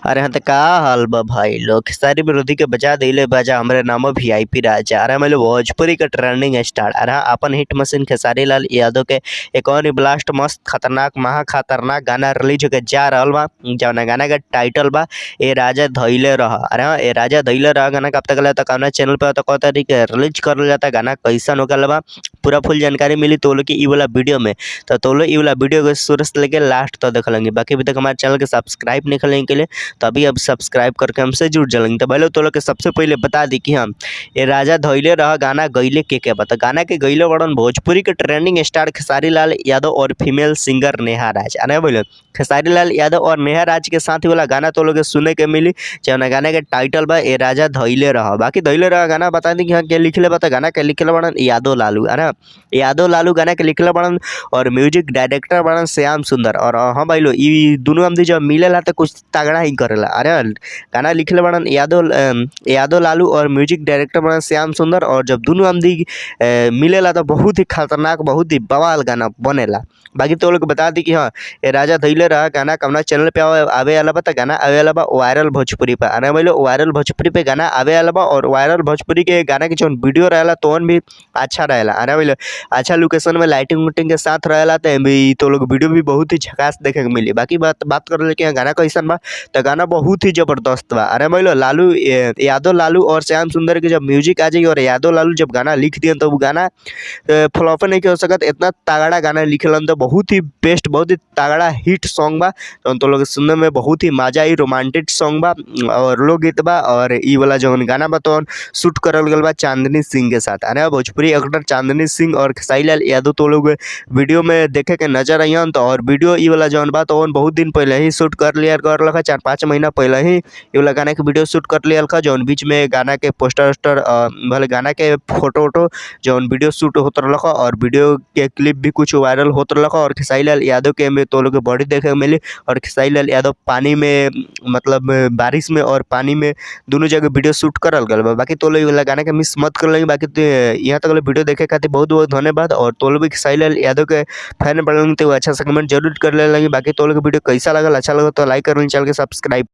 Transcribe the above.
अरे हाँ त का हाल बा भाई लोग। सारी विरोधी के बजा दिले बाजा हमरे नामो वीआईपी राजा। अरे हमारे भोजपुरी के ट्रेंडिंग स्टार। अरे हाँ अपन हिट मशीन खेसारी लाल यादव के एक और ब्लास्ट मस्त खतरनाक महा खतरनाक गाना रिलीज होके जा रहल बा, जौना गाना के टाइटल बा ए राजा धइले रह। अरे हाँ ए राजा धइले रह गाना कब तक त कौना चैनल पे त क तारीख के रिलीज करल जाता, गाना कैसन होकल बा पूरा फुल जानकारी मिली तो लोग की इ वाला वीडियो में। तो लोग इ वाला वीडियो के शुरू से लेके लास्ट तक देख लेंगे। बाकी अभी तक हमारे चैनल के सब्सक्राइब नहीं करेंगे के लिए तो अभी अब सब्सक्राइब करके हमसे जुड़ जाएंगे। तो पहले तो लोग के सबसे पहले बता दी कि हम ये राजा धइले रह गाना गईले के बता गाना के गईले बड़न भोजपुरी के ट्रेंडिंग स्टार खेसारी लाल यादव और फीमेल सिंगर नेहा राज। अरे बोले खेसारी लाल यादव और नेहा राज के साथ ही वाला गाना तो लोग सुने के मिली, जौना गाना के टाइटल बा ए राजा धइले रह। बाकी धइले रह गाना बता दी कि हाँ के लिखले बा, गाना के लिखले बड़न यादव लालू। अरे यादव लालू गाना के लिखले बड़न और म्यूजिक डायरेक्टर बड़न श्याम सुंदर। और हाँ भाई लो इ दोनों आदमी जब मिलेला तो कुछ तगड़ा ही करेला। अरे गाना लिखले बड़न यादव लालू और म्यूजिक डायरेक्टर बड़न श्याम सुंदर। और जब दोनों आदमी मिलेला तो बहुत ही खतरनाक बहुत ही बवाल गाना बनेला। बाकी तो लोग बता दी कि हाँ ये राजा धइले रहा गाना कौना चैनल पे आवे वाला बा, त गाना आवे वाला बा वायरल भोजपुरी पे। अरे भाई वायरल भोजपुरी पे गाना आवे वाला बा और वायरल भोजपुरी के गाना के जौन वीडियो रहेला तौन भी अच्छा रहेला। अरे भाई अच्छा लोकेशन में लाइटिंग उटिंग के साथ रहेला तो भी तो लोग वीडियो भी बहुत ही झकास देखे के मिली। बाकी बात बात कर कि गाना कैसन बा तो गाना बहुत ही जबरदस्त बा। अरे भाई लालू यादव लालू और श्याम सुंदर के जब म्यूजिक आ जाई और यादव लालू जब गाना लिख दियन तो वो गाना फ्लॉप नहीं हो सकत। इतना तगड़ा गाना लिखलन तो बहुत ही बेस्ट बहुत ही तगड़ा हिट सॉन्ग बा। तो लोग सुनने में बहुत ही मजा आई, रोमांटिक सॉन्ग बा और लोकगीत बा। और इ वाला जौन गाना बा तौन शूट करल गल बा चांदनी सिंह के साथ। अरे भोजपुरी एक्टर चांदनी सिंह और खेसारी लाल यादव तो लोग वीडियो में देखे के नजर आइयन। तो और वीडियो इ वाला जौन बा तौन बहुत दिन पहले ही शूट कर लिया कर 4-5 महीना पहले ही इ वाला गाना के वीडियो शूट कर लिया, जौन बीच में गाना के पोस्टर वोस्टर भले गाना के फोटो वोटो जौन वीडियो शूट होत रहल और वीडियो के क्लिप भी कुछ वायरल होत रहल। और खेसारी लाल यादव के में तो लोग बॉडी देखे के मिली और खेसारी लाल यादव पानी में मतलब बारिश में और पानी में दोनों जगह वीडियो शूट करल गल बा। बाकी तो लोग गाना के मिस मत कर लेंगे। बाकी तो यहाँ तक वीडियो देखे खातिर बहुत बहुत धन्यवाद। और तो लोग भी खेसारी लाल यादव के फैन बनल तो अच्छा से कमेंट जरूर कर ले। बाकी तो लोग वीडियो कैसा लगल, अच्छा लगल तो लाइक कर चैनल के सब्सक्राइब।